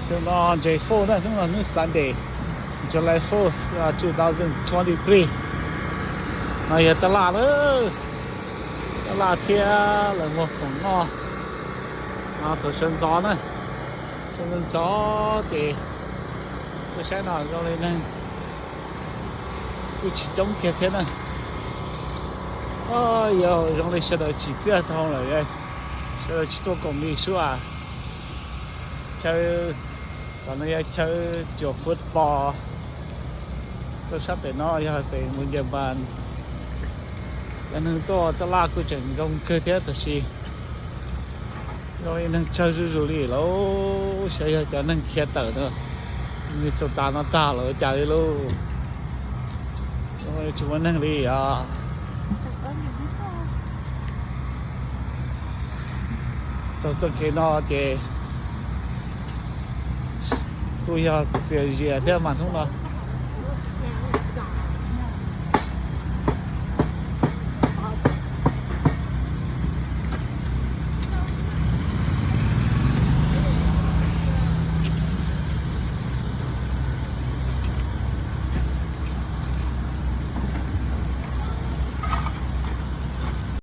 Xyoo no July four na, hnub no hnub Sunday, July fourth, two thousand twenty-three. No yog taj laj lawm, taj laj thiab lawv muag khoom noj. No thaum sawv ntxov na, sawv ntxov ntxov ces tuaj saib no zoo li neeg kuj tsis coob kiag thiab na. Yog zoo li sawv daws tsim txiaj dhau lawm, sawv daws tsis tuaj koom li sub. Chaw, tom no yog chaw cuam football. Tuaj sab pem no yog pem Monument. Cov neeg tuaj taj laj kuj tseem zoo kawg thiab, tab sis zoo li neeg tsawg zuj zus li lauj. Xyov yog cov neeg khiav tawm no, Minnesota no tag los ua cas li lauj. Tsis muaj neeg li os. Taug txoj kev no ces kuj yog txias zias thiab mas hnub no.